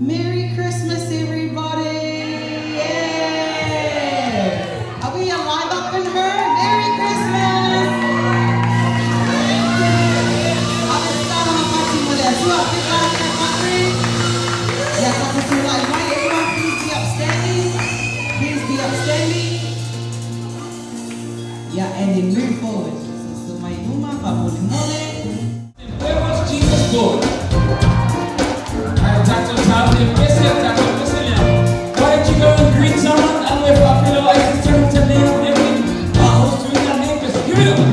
Merry Christmas, everybody! Yeah! Are we alive up in here? Merry Christmas! Everyone, please be upstanding. Please be upstanding. Yeah, and then move forward. So, mai luma, faamolemole. Where was Jesus born? Why don't you go and greet someone and we're Here we go.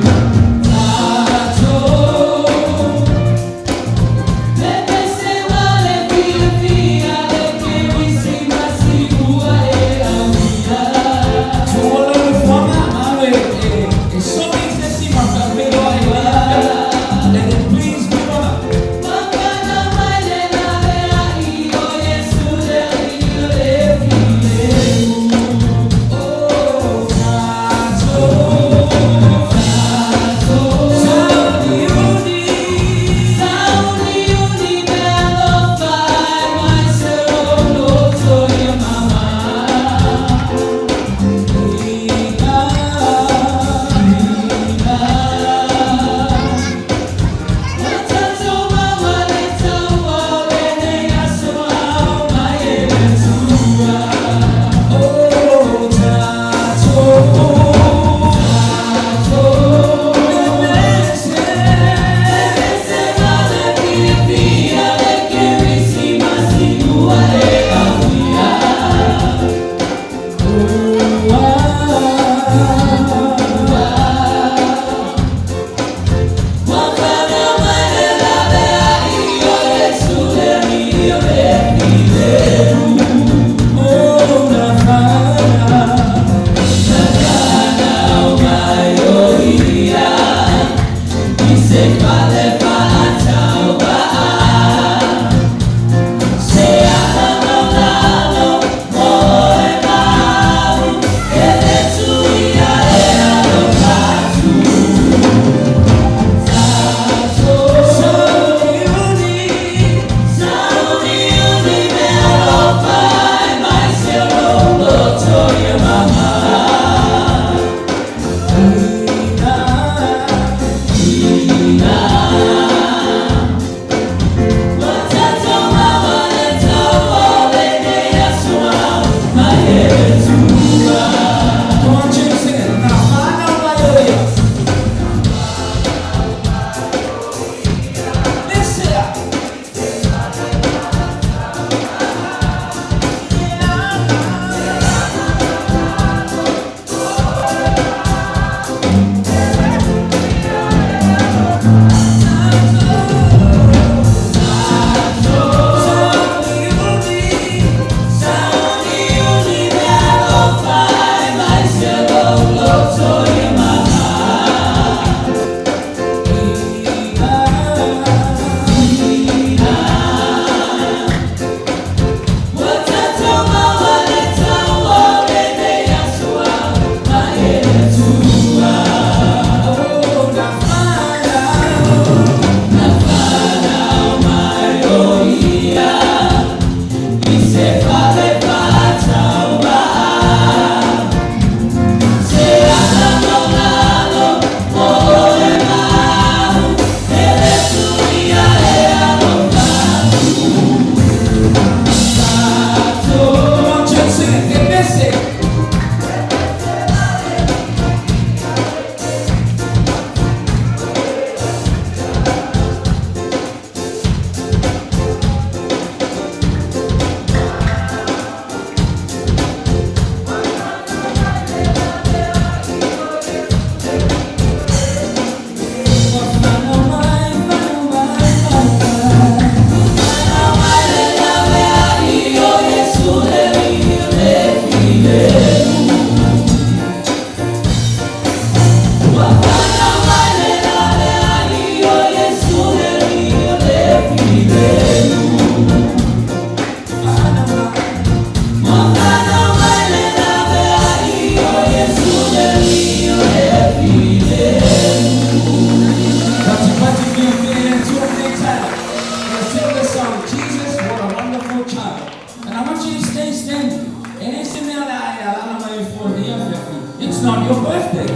your birthday.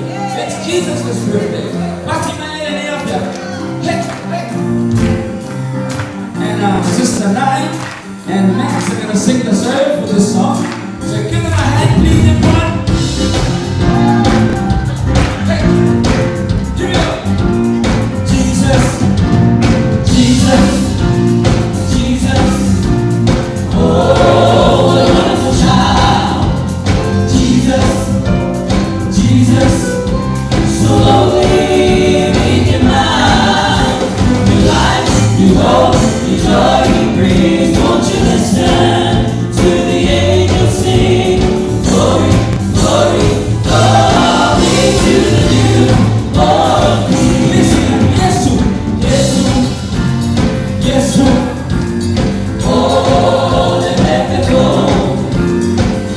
It's Jesus' birthday. Hey, hey. And Sister Nai and Max are going to sing the serve for this song. So give them a hand, please, everyone. Hey, here we go. Jesus, Jesus, Jesus. Oh, what a wonderful child. Jesus, Jesus, so lonely in your mind. Your life, your hope, your joy he brings. Won't you listen to the angels sing? Glory, glory, glory to the newborn King. Listen, Yesu, Yesu, Yesu. Oh, the miracle.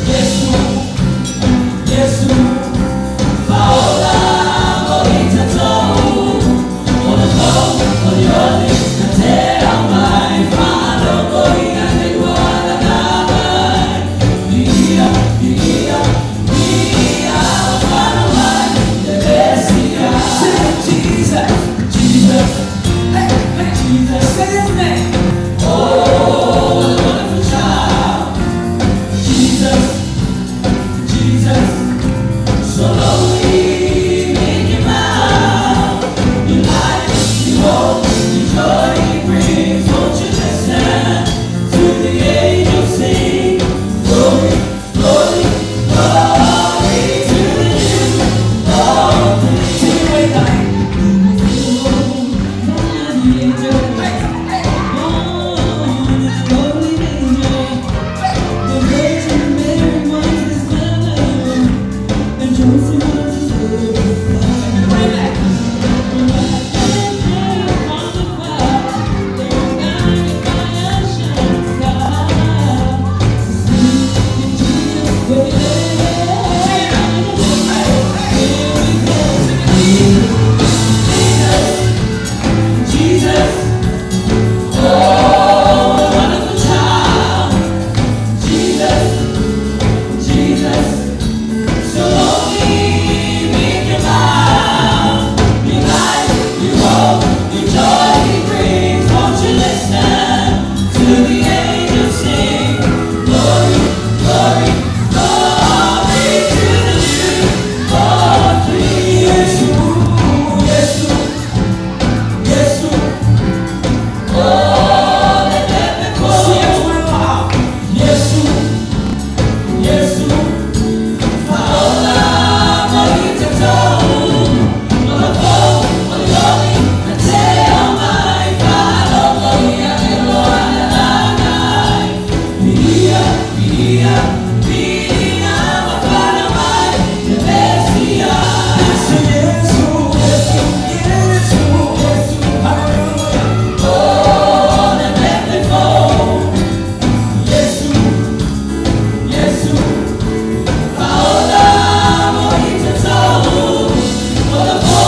Yesu, Yesu. Paola, Morita, Jesus, Jesus, hey, hey, Jesus, say his name. Oh, what a wonderful child. Jesus, Jesus, so lonely in your mouth. Your life, your hope, your joy he brings. Won't you listen to the angels sing? Glory, glory, glory to the newborn King. Sing it away, Nai. Hey, hey. The Virgin Mary was his mother, and Joseph was his Sing it away, Max. Sing it out. Hey, hey. Sing it. Jesus, Jesus, oh, what a wonderful child. Jesus, Jesus, so lonely make your mouth. Your life, your hope, your joy he brings. Won't you listen to the angels sing? Glory, glory, glory to the newborn King. Yesu, Yesu, Yesu. Oh, let them Yesu, Yesu. Paola, Morita, Malafo, Malioni, Nateo, Mai, Palo, Gloria, Eloa, Via, Via, Via, Mafana, Mai, Yesu, Yesu, Yesu, Yesu, Hallelujah. Oh, the beautiful Yesu, Yesu. Paola, Morita, Malafo,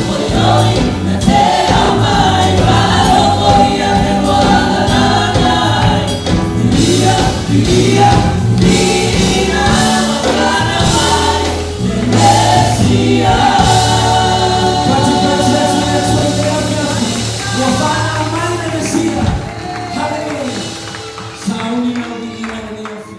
Malioni, Nateo, Mai, Palo, Gloria, Eloa, Via, Via, Via, Mafana, Mai, Messia. Katika Yesu Yesu wafana amani na Mesia. Hallelujah. Sauni na ubiri na Yesu.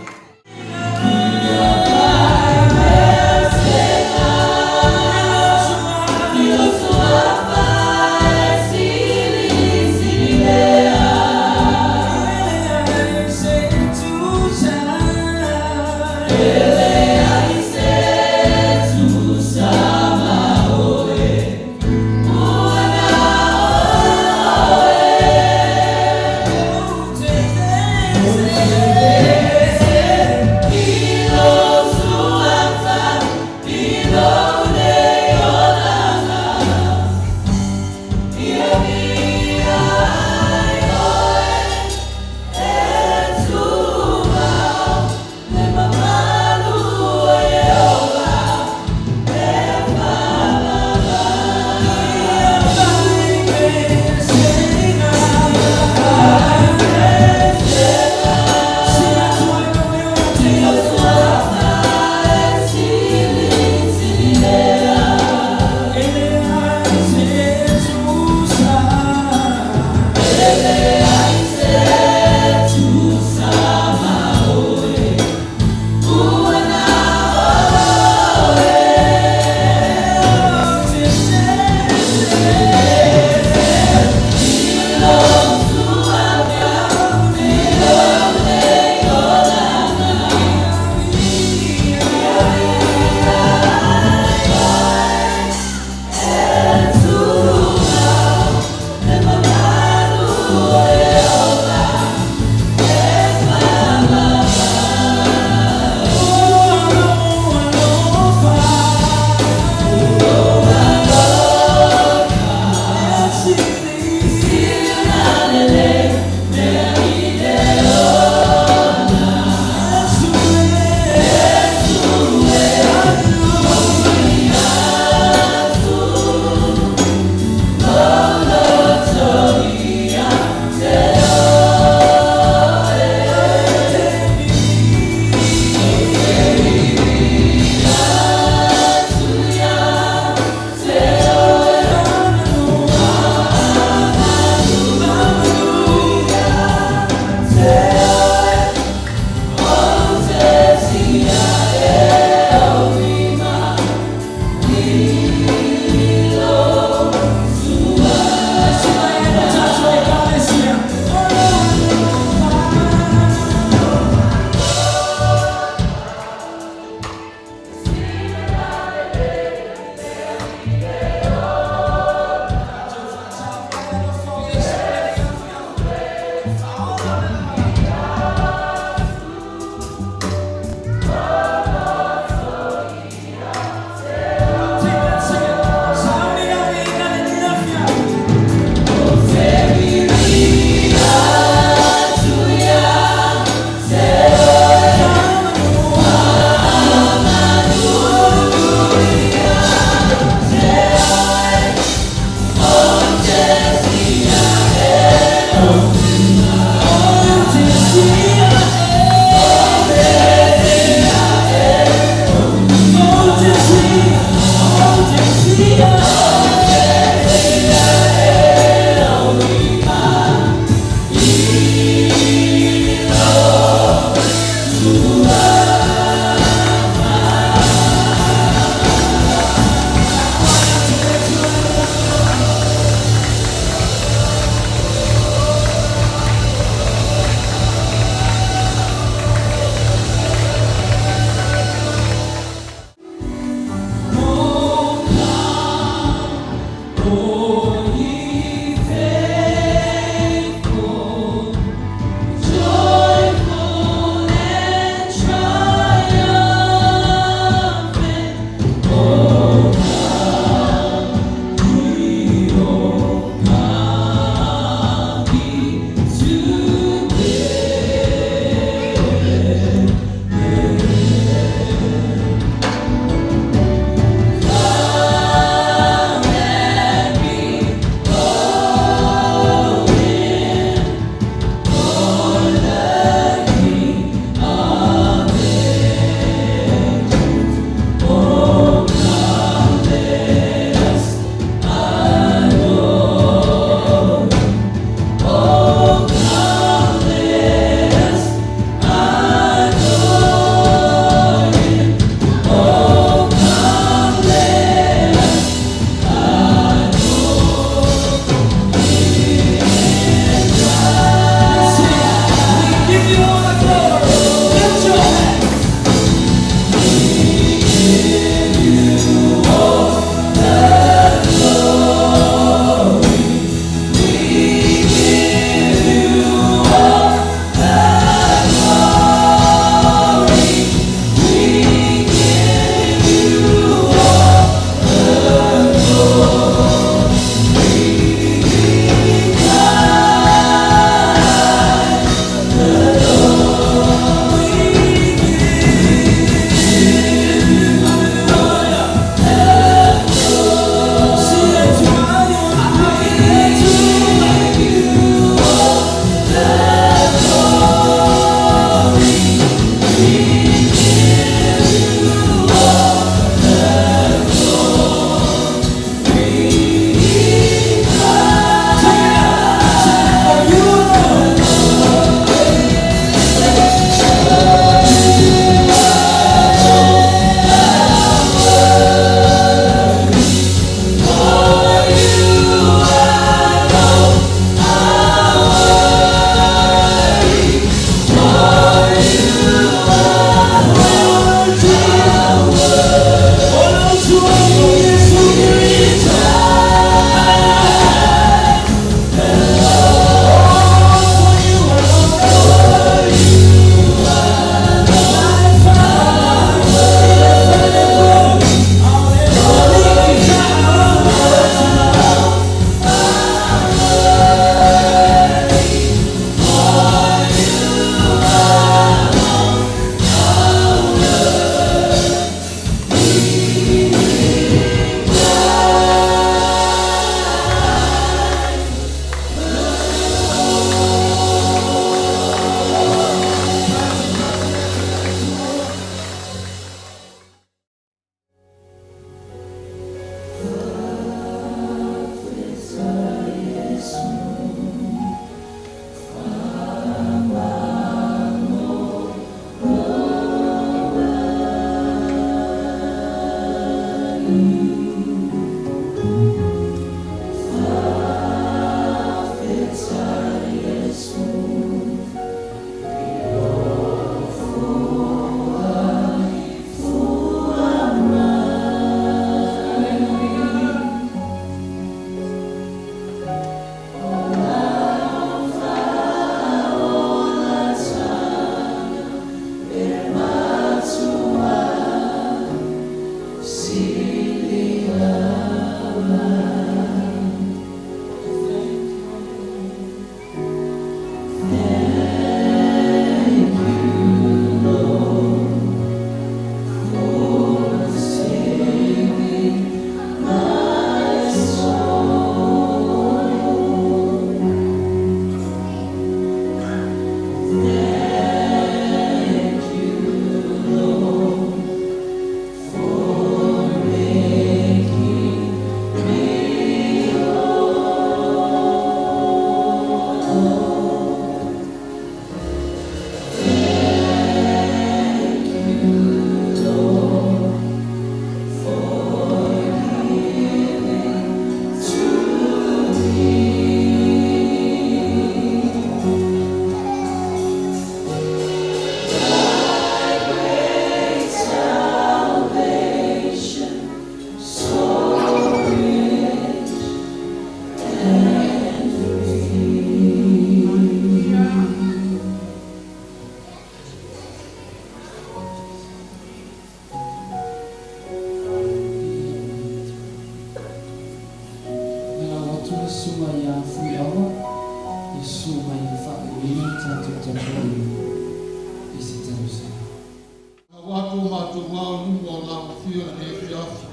Afio lenei afiafi.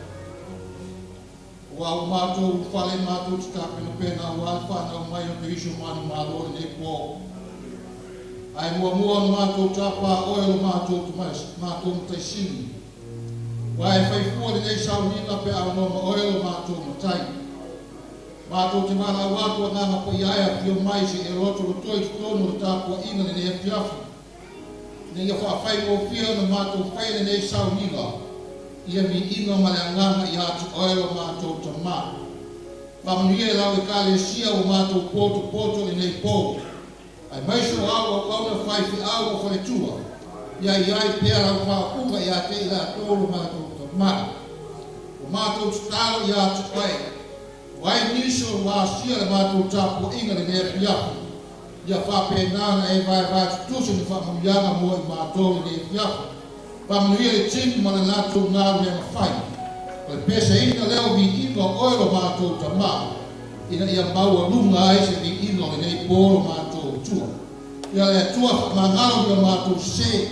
Aua ua matou ulufale matou te tapenapena aua le fanau mai o Keriso manumalo i lenei po. Ae muamua ona matou tapa Oe o lo matou matou Matai Sili. Aua e fai fua lenei sauniga pe a aunoa ma Oe lo matou Matai. Matou te valaau atu Agaga Paia e afio mai se i e lotolotoi i totonu o le tapuaiga lenei afiafi, ina ia faafaigofie ona matou faia lenei sauniga ia viiga ma le agaga ia te Oe lo matou Tama. Faamanuia i lau Ekalesia ua matou potopoto i lenei po, aemaise o au auauna faifeau ma faletua, ia i ai pea lau faaupuga ia te i latou lo matou Tama. Ua matou tatalo ia te Oe, o ai nisi o ua asia le matou tapuaiga lenei afiafi, ia faapena ona e vaevae tutusa ni faamanuiaga mo i matou lenei afiafi. Faamanuia le team ma le latou galuega fai. O le pesaina lea o viiga o Oe lo matou Tama, ina ia maualuga ai se viiga o lenei po lo matou Atua. Ia le Atua faamagalo ni o matou sese,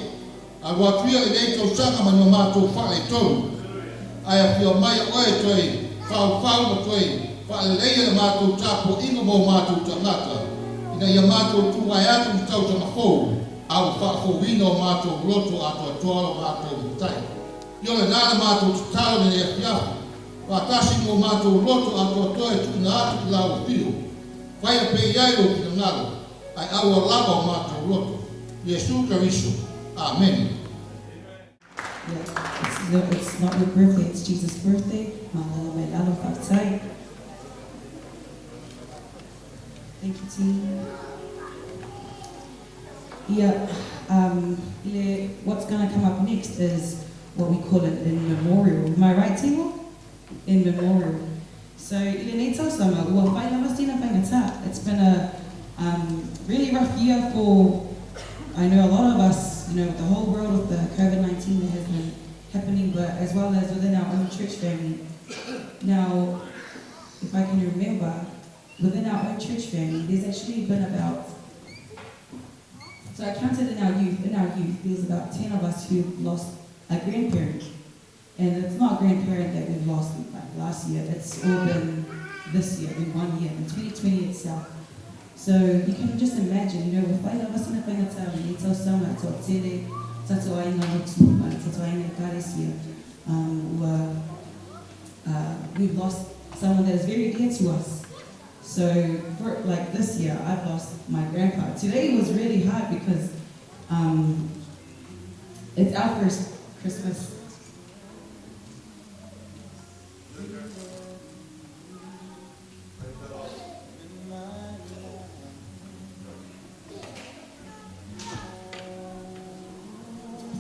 alu atu ia lenei tausaga ma ni o matou faaletonu, ae afio mai Oe e toe faufau ma toe faaleleia le matou tapuaiga ma o matou tagata, ina ia matou tuvae atu i le tausaga fou, a ua faafouina o matou loto atoatoa lo matou Matai. Ia o lena le matou tatalo i lenei afiafi, faatasi ma o matou loto atoatoa e tuuina atu i lau afio. Faia pea i ai lou finagalo, ae aua lava o matou loto. Iesu Keriso. Amene. Yeah, it's, no, it's not your birthday, it's Jesus' birthday. Malala mai lalo faafetai. Thank you, team. Yeah, le, what's going to come up next is what we call an in memorial. Am I right, Timo? In memorial. So, i lenei tausaga, ua whai lava sina faigata. It's been a really rough year for, I know a lot of us, the whole world with the COVID-19 that has been happening, but as well as within our own church family. Now, if I can remember, within our own church family, there's actually been about, so I counted in our youth, there's about 10 of us who've lost a grandparent. And it's not a grandparent that we've lost like last year, it's all been this year, in one year, in 2020 itself. So you can just imagine, with whai lava sina faigata, lenei tausaga, toatele, tatou aiga lotu, tatou aiga ekalesia, ua, we've lost someone that is very dear to us. So for like this year, I've lost my grandpa. Today was really hard because it's our first Christmas.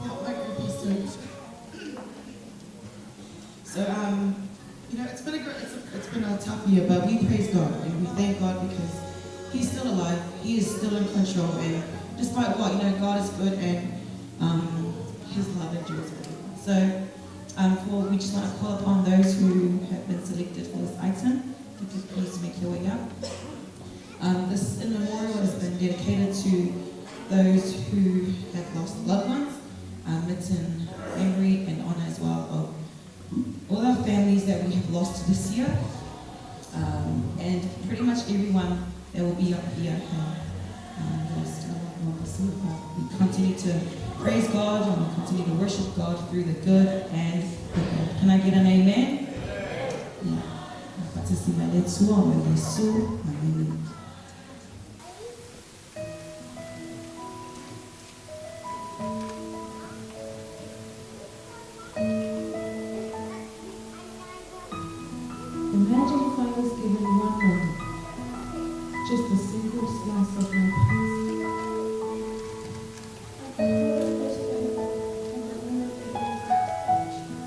Help my grandpa soon. So, it's been a tough year, but we praise God and we thank God because He's still alive, He is still in control, and despite what, God is good and His love endures forever. So, we just want to call upon those who have been selected for this item. If you could please make your way up. This in memorial has been dedicated to those who have lost loved ones. It's in memory and honor as well of all our families that we have lost this year, and pretty much everyone that will be up here have lost a loved one this year. But we continue to praise God and we continue to worship God through the good and the bad. Can I get an amen? Yeah. Faatasi mai le Atua ma Iesu. Amen. Imagine if I was given one moment, just a single slice of my past. I could draw the first photograph and the moment it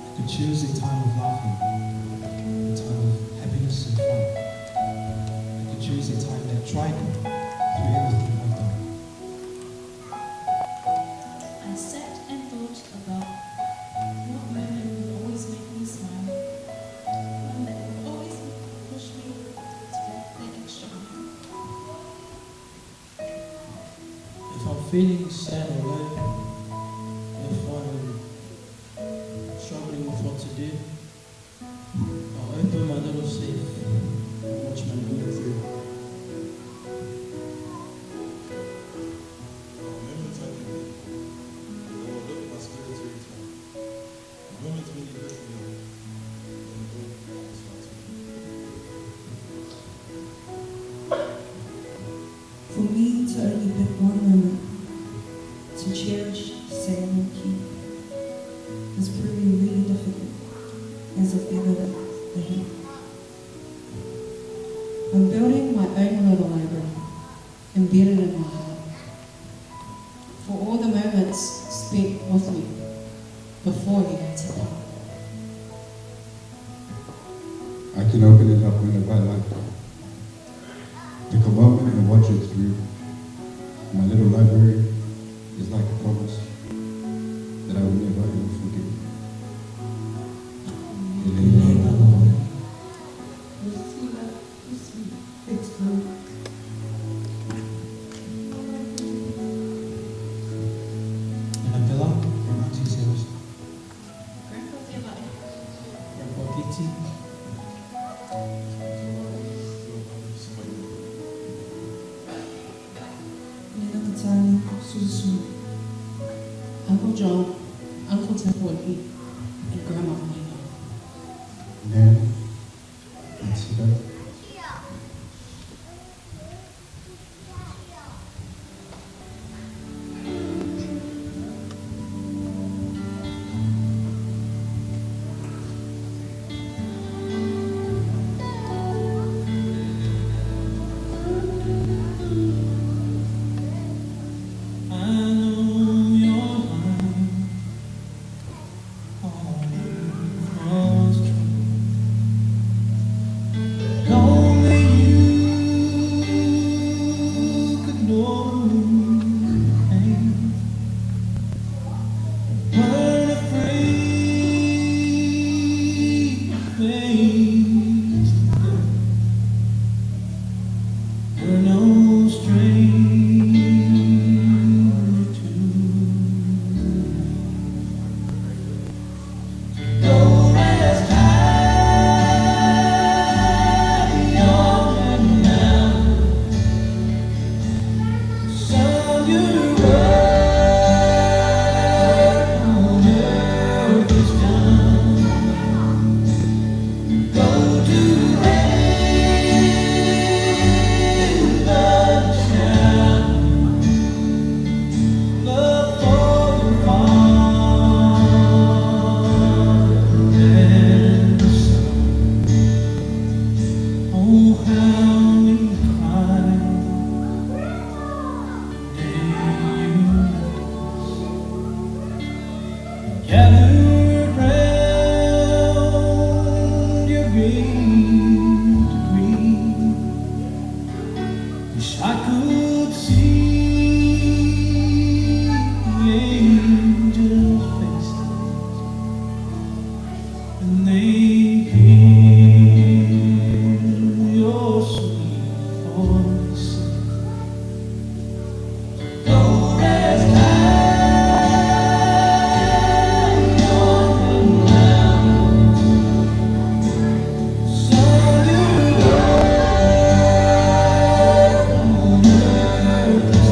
I could choose a time of laughing, a time of happiness and fun. I could choose a time that tried me through everything I've done. I sat and thought about what moment would always make me smile, one that would always push me to walk that extra mile. If I'm feeling sad or low, if I'm struggling with what to do, I'll open my little safe and watch my movie through. Moments I can pick that will lift my spirits every time. The moments when you lift me up, when it all starts again. For me to only pick one moment to cherish, save, and keep is proving really difficult, as if ever ahead. I'm building my own little library, embedded in my heart, for all the moments spent with you before you had to part. I can open it up whenever I like. Pick a moment and watch it through. My little library is like a promise that I will never ever forget. Anabella and Auntie Sarah. Grandpa Fiamai. Grandpa Titi. Nena Matani, Susu, Uncle John, Uncle Tapuaki, and Grandma Helena. Nan, Auntie I know your heart was troubled. Only you could know the pain. Weren't afraid to face the death. We're no stranger to go rest high yonder now. Son, your work on earth is done. Go to heaven, child. Love for your father and the son. Oh, how we cried the day you left us. Gathered round your grave to grieve. Wish I could see the angels' faces when they hear your sweet voice. Go rest high yonder now. Son, your work on earth is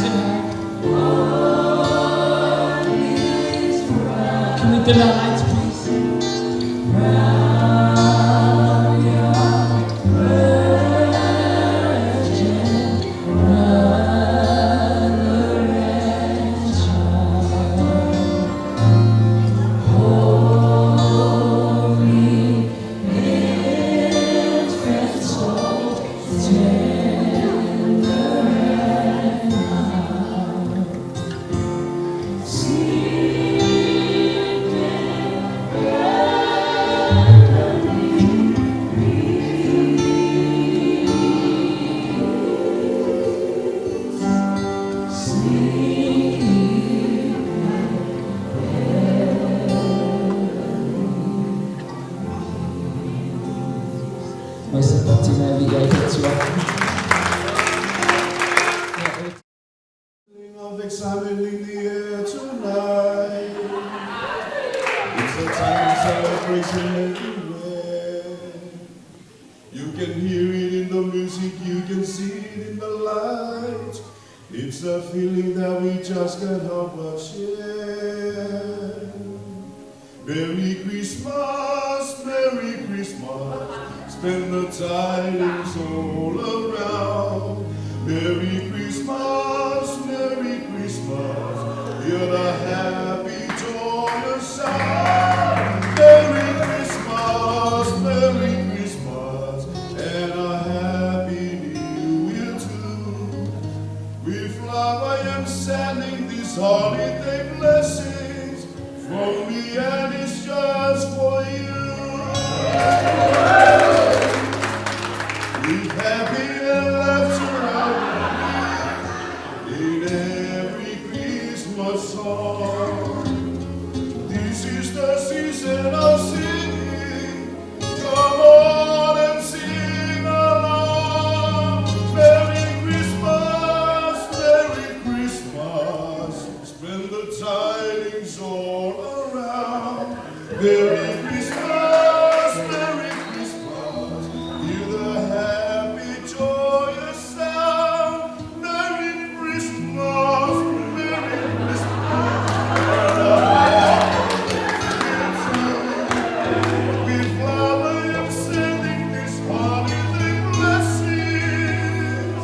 Can we dim our lights, please? Mai se pati nei vi ai te tua. Of examining the air tonight. It's a time of celebration everywhere. You can hear it in the music, you can see it in the light. It's a feeling that we just can't help but share. Merry Christmas, Merry Christmas, spend the tidings all around. Merry Christmas, Merry Christmas, hear the happy joyous sound. Merry Christmas, Merry Christmas, and a happy new year too. With love I am sending these holiday blessings from me and it's just for you. With happy and laughter I in every Christmas song. This is the season of singing. Come on and sing along. Merry Christmas, Merry Christmas. Spread the tidings all around. Merry Christmas, Merry Christmas. Hear the happy, joyous sound. Merry Christmas, Merry Christmas. With love I am sending this holiday blessings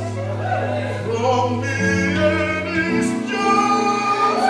from me and it's just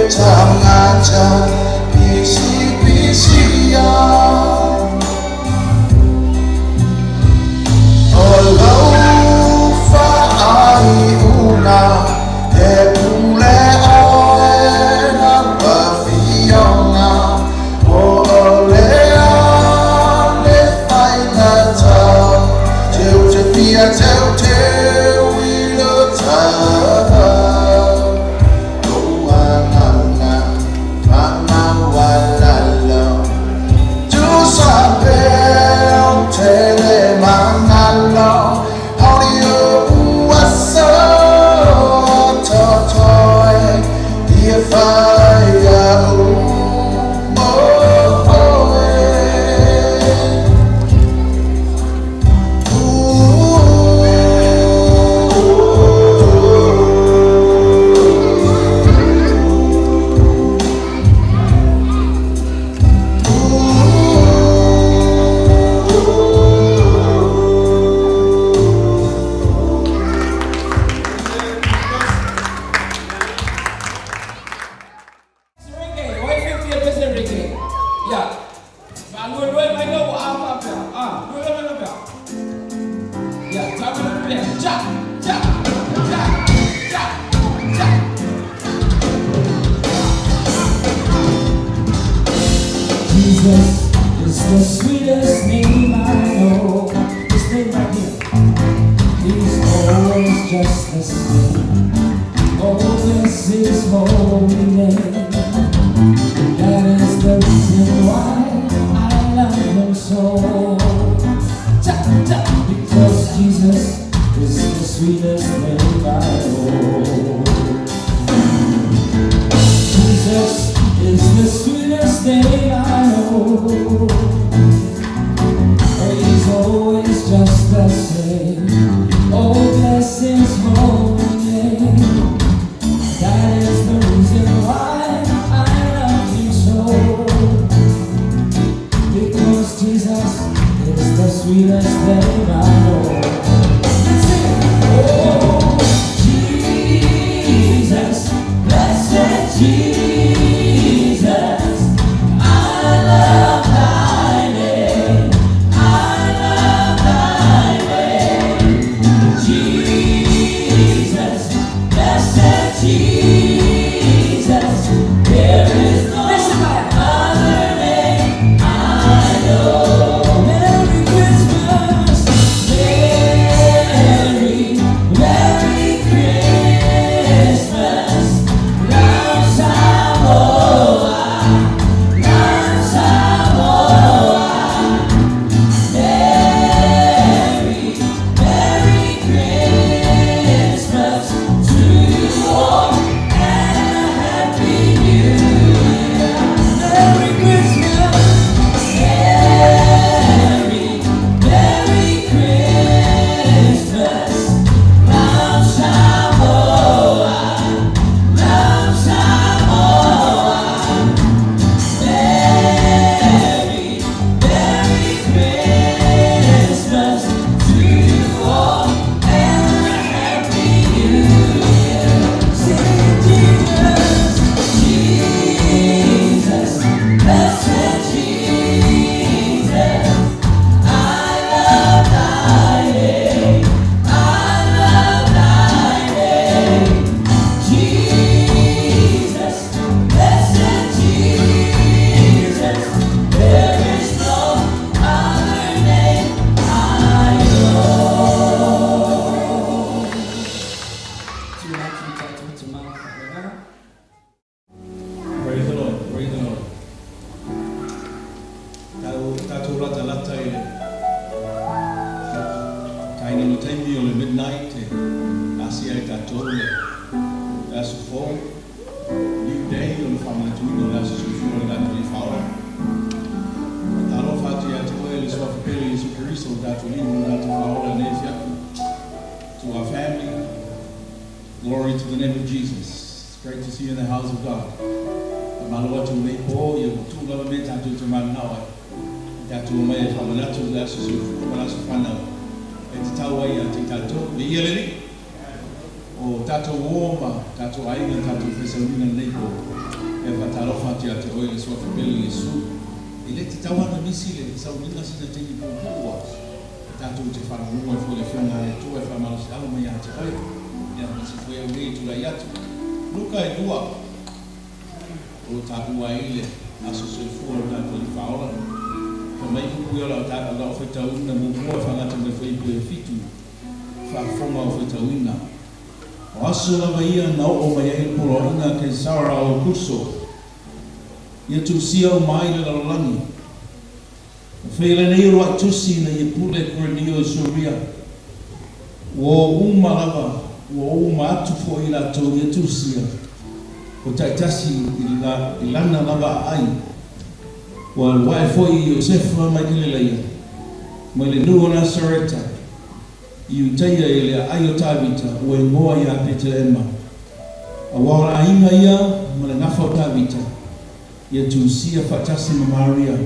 Tangata pisi pisi ya O lau faaiuga e pule oe na afioga po o le a le faigata teu te fia teuteu i le tafa lou agaga faamaualalo tusa pea o tele magalo hauli ou aso totoe ia faia uma oe. Reggae, why 50% reggae? Yeah. Malue mai lo apa apa. Ah, lue mai lo apa. Yeah, jump in the jump, jump, jump, jump, jump. Jesus is the sweetest name I know. This name right here. He's always just the same. Oh, bless his holy name. That is the reason why I love him so. Ta, ta, because Jesus is the sweetest name I know. Jesus is the sweetest name I know. He's always just the same. Oh, bless his holy name. That is the reason why I love him so. Because Jesus is the sweetest name I know. Let's sing. Oh, Jesus, blessed Jesus, I love thy name. I love thy name. Jesus, blessed Jesus, there is no other name I know. Merry Christmas, Merry, Merry Christmas, Lau Samoa, Lau Samoa. Merry, Merry Christmas to you all and a Happy New Year. Merry Christmas, Merry, Merry Christmas, Lau Samoa, Lau Samoa. Merry, Merry Christmas to you all and a Happy New Year. Sing Jesus, Jesus, blessed Jesus. I love thy name, I love thy name. Jesus, blessed Jesus, there is no other name I know. Praise the Lord, praise the Lord. Tau tātou lata lata i le taina no taimi o le midnight e asia e tātou le aso fou, new day o le whamanatuina o le aso soifua o le tātou i whaora. Talofa atu ia te oe le suafa pele Iesu Keriso o tātou Alii ma le tātou Faaola nei afiafi. To our family, glory to the name of Jesus. It's great to see you in the house of God. Malo atu nei po, ia tu lava me tātou te manao ai. Tātou mai e whamanatu le aso soifua ma le aso whanau. E te tau ai a te tātou, le ia le ni. O tatou uo ma tatou aiga tatou fai sauniga i lenei po, e faatalofa atu ia te oe i le Suafa pele o Iesu. E le tatau lava ona misi le sauniga sina taimi puupuu a tatou te faalogologo ai foi i le Afioga a le Atua e faamalosiau mai ia te oe, ia ma se foi au nei e tulai atu. Luka e lua, o lo o taua ai le aso soifua o le tatou Alii Faaola. Fai mai upu ia o lau faitauina muamua e faagata mai foi ipu e fitu. Faafofoga o faitauina. O aso lava ia na oo mai ai le poloaiga a Kaisara Aukuso ia tusia uma ai le lalolagi. Na faia lenei uluai tusi ina ia pule Kurenio i Suria. Ua o uma lava, ua o uma atu foi i latou ia tusia, o taitasi i lana lava aai. Ua alu ae foi i Iosefa mai Galilaia, mai le nuu o Nasareta, i Iutaia i le aai o Tavita, ua igoa ia Petelehema, aua o le aiga ia ma le gafa o Tavita, ia tusia faatasi ma Maria,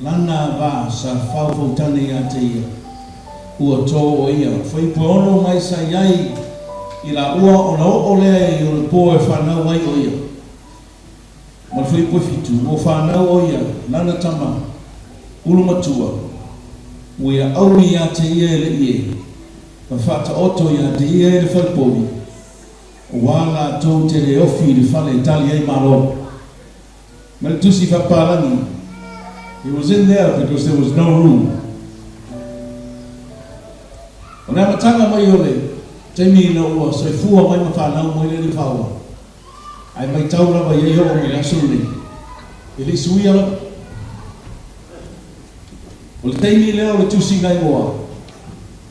lana va sa faufautane ia te ia. Ua tō o ia, fuaiupu e 6 mai sa i ai i laua ona oo lea i o le po e fanau ai o ia. Ma le fuaiupu e 7, ua fanau o ia, lana tama, ulu matua, ua ia aumi ia te ia e le ie, ma faataoto ia te ia e le falepovi, aua latou te le ofi i le fale e tali ai malo. Ma le Tusi Faapalagi, He was in there because there was no room. O le amataga mai o le taimi ina ua soifua mai ma fanau mai le Alii Faaola, Ae maitau lava ia i oo mai le aso lenei, e le i suia lava. O le taimi lea o le tusiga igoa,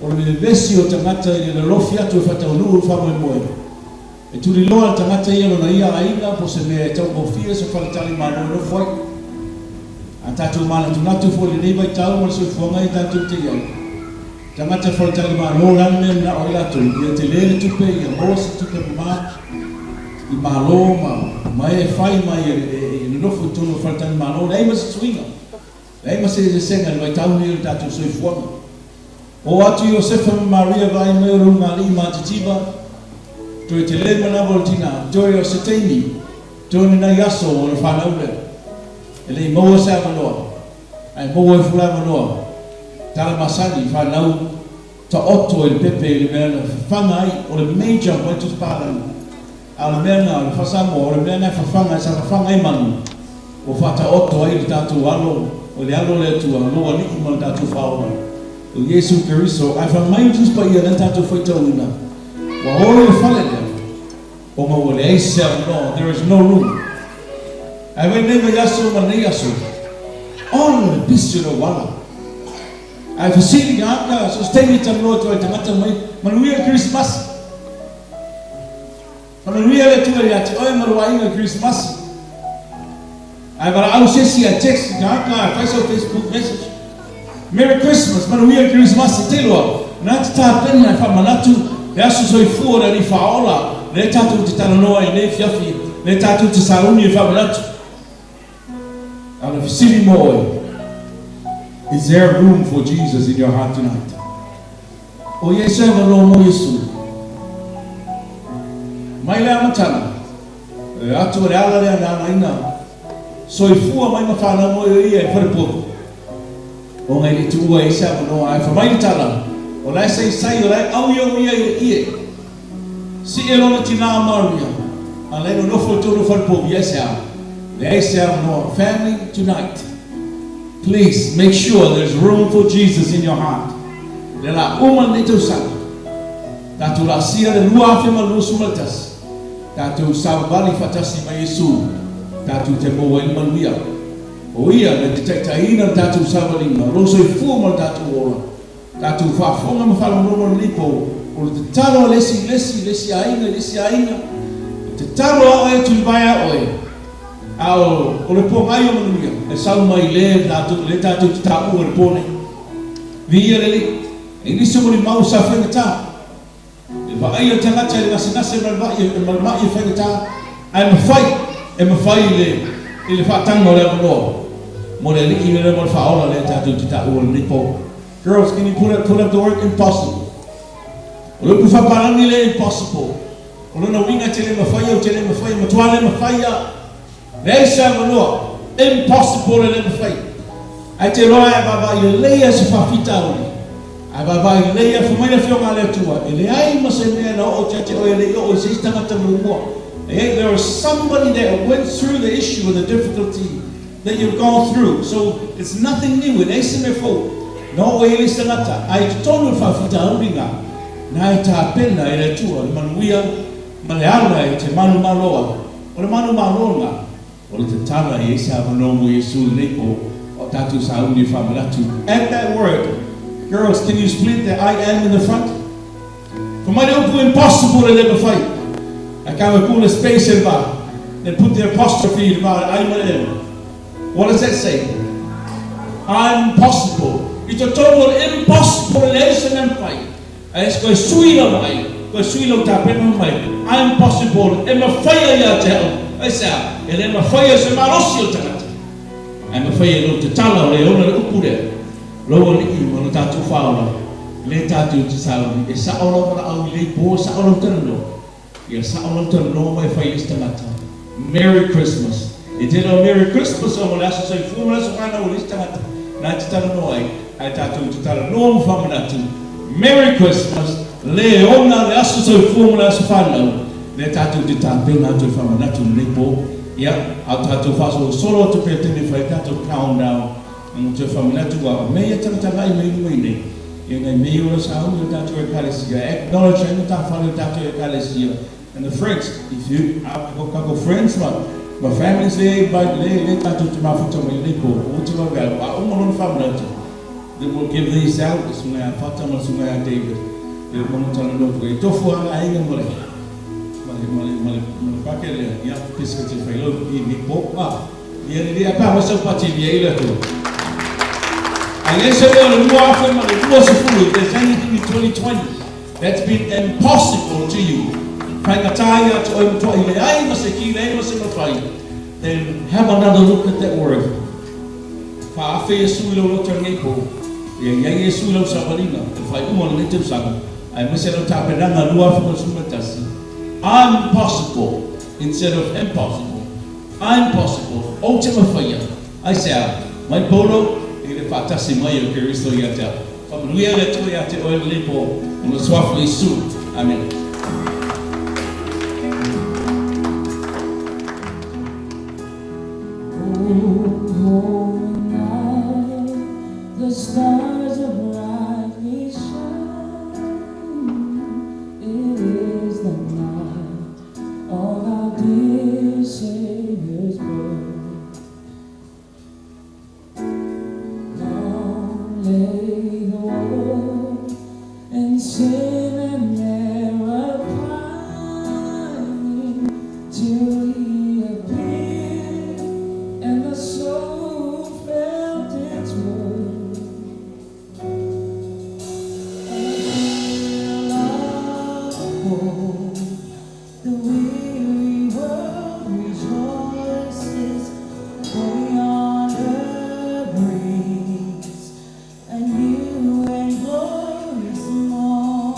o le vevesi o tagata i le lolofi atu e faataunuu le faamoemoe. E tuliloa le tagata ia lona ia aiga po o se mea e taugofie se faletali malo e nofo ai. A tatou manatunatu foi i lenei vaitau ma le soifuaga ia tatou te i ai, Tagata faletali malo le a le mea e manao ai latou ia tele le tupe ia maua se tupe mama i malo ma ma e fai mai e nonofo i totonu o faletali malo leai ma se suiga leai ma se eseesega i le vaitau nei o le tatou soifuaga. Oo atu Iosefa ma Maria vaai mai o le ulugalii matitiva toe tele manawa o le tina toe o se taimi toe o ni nai aso ona fanau lea e le i maua se avanoa Ae maua ifo le avanoa, tala masani, fanau taoto i le pepe i le mea na fafaga ai, o le major mai Tusipalagi, a o le mea na, o le faa-Samoa, o le mea na e fafaga ai, sa fafaga ai manu, ua faataoto ai le tatou alo, o le alo o le Atua, lou Alii ma le tatou Faaola, o Iesu Keriso. Ae fai mai le Tusi Paia lea na tatou faitauina, ua o i le fale lea, ona ua leai se avanoa, there is no room. Ae vai nei vaiaso ma nei aso, ona le pisi o le auala. Ae fesili ka aka, so se taimi e talanoa atu ai le tagata mai, manuia le Kerisimasi. Manuia le Atua ia te oe ma lou aiga i Kerisimasi. Ae valaau se isi ae text ka aka, ae fai sau Facebook message. Merry Christmas, manuia le Kerisimasi. Te iloa, na te tapena e faamanatu le aso soifua o le Alii Faaola, lea tatou te talanoa ai i lenei afiafi, lea tatou te sauni e faamanatu. A o le fesili mo oe, Is there room for Jesus in your heart tonight? O ia se avanoa mo Iesu. Mai le amataga, e atu o le ala lea na alaina soifua mai ma fanau mo ia e falepoto. Ona e le tuua ai se avanoa, ae fai mai le tala, o la e saisai, o la e au ia o ia i le ie. Sii e lona tinā a Maria, a la e nonofo i tonu o falepovi, aisea? Leai se avanoa. Family, tonight, please make sure there's room for Jesus in your heart. Le la uma lenei tausaga, tatou laasia le 2021, tatou savavali faatasi ma Iesu, tatou te maua ai le manuia. O Ia na te taitaiina le tatou savaliga, o lou soifua ma le tatou ola. Tatou faafofoga ma faalogologo i lenei po, o le tatalo a le isi i le isi, le isi aiga i le isi aiga, e tatalo a oe e tulivae a oe, a o le pogai o manuia e sau mai le tatou, le tatou te taua i le po nei. Viia le Alii, e nisi o molimau sa faigata, e vaai le tagata i le gasegase ma le mai ma le mai e faigata, ae mafai, e mafai i le, i le faataga o le avanoa mo le Alii lea ma le Faaola lea tatou te taua i lenei po. Girls, can you put up, put up the word impossible? O le upu faapalagi lea impossible. O lona uiga e te le mafaia, ou te le mafaia, matua le mafai lava. Leai se avanoa. Impossible e le mafai. Ae te iloa a e vaavaai lelei lava i se faafitauli, a e vaavaai lelei lava, fai mai le Afioga a le Atua, e leai ma se mea na oo ia te oe e le i oo i se isi tagata muamua. Leai, there is somebody that went through the issue and the difficulty that you've gone through. So, it's nothing new, e leai se mea fou na oo i ai le isi tagata. Ae i totonu o le faafitauli lena, na e tapena e le Atua le manuia ma le ala i te manumaloa. O le manumalo lena, o le tatala e i ai se avanoa mo Iesu i lenei po o tatou sauni e faamanatu. Add that word. Girls, can you split the I am in the front? Fai mai le upu impossible e le mafai. Ae kau e pule space e le va. Then put the apostrophe i le va o le I ma le M. What does that say? I'm possible. I totonu o le impossible e leai se mea mafai. Ae koe sui lava ai, koe sui lau tapena mai. I'm possible e mafai ai ia te au. Aisea? E le mafai e se malosi o le tagata. Ae mafai e lou tatala o le ona le upu lea. Lou alii ma lo tatou faaola, le tatou te sauni, e sao lau valaau i lei po, e sao lau talanoa. Ia sao lau talanoa ma e fai ai se tagata. Merry Christmas. E tele o Merry Christmas ona o le aso soifua ma le aso fanau o le isi tagata na e te talanoa ai, ae tatou te talanoa ma faamanatu Merry Christmas, le ona le aso soifua ma le aso fanau, lea tatou te tapena atu e faamanatu i lenei po. Ia, a o tatou faasolosolo atu pea taimi e fai ai tatou countdown. Ua toe faamanatu a o mea ia tagatagai mai luma i nei, ia nai mea ia o lo sauni o tatou Ekalesia, e acknowledge ai matafale o tatou Ekalesia, and the friends, if you, a ko kako friends ma, ma families le invite, le, le tatou te mafuta mai nei po, o te wawe alu, a uma lona faamanatu, then we'll give these out, le susuga ia Fata ma le susuga ia David, le uma mo talanoa atu ai, e tofu lava aiga ma le, ma le, ma le, ma le, ma le pake lea, ia, biscuits e fai lau i nei po, a. Ia lelei a pe a sau pati ia i le Atua. A i ai se mea o le 2020, if there's anything in 2020 that's been impossible to you, faigata ia te oe matuai leai ma se ki, leai ma se mafai, then have another look at that word. Faaafe Iesu i lou loto i lenei po, ia i ai Iesu i lau savaliga, i le faaiuga o lenei tausaga, aemaise lau tapenaga 2021, I'm possible instead of impossible. I'm possible, ou te mawhaia. Aisea, mai Paulo, i le faatasi mai o Keriso ia te au. Faamanuia le Atua ia te oe lenei po, ona suafa Iesu. Amene. Oh, holy night, the stars are brightly shining. It is the night of our dear Savior's birth. Long lay the world in sin and error pining till he appeared and the soul felt its worth. A thrill of hope, the weary world rejoices, for yonder brings a new and glorious morn.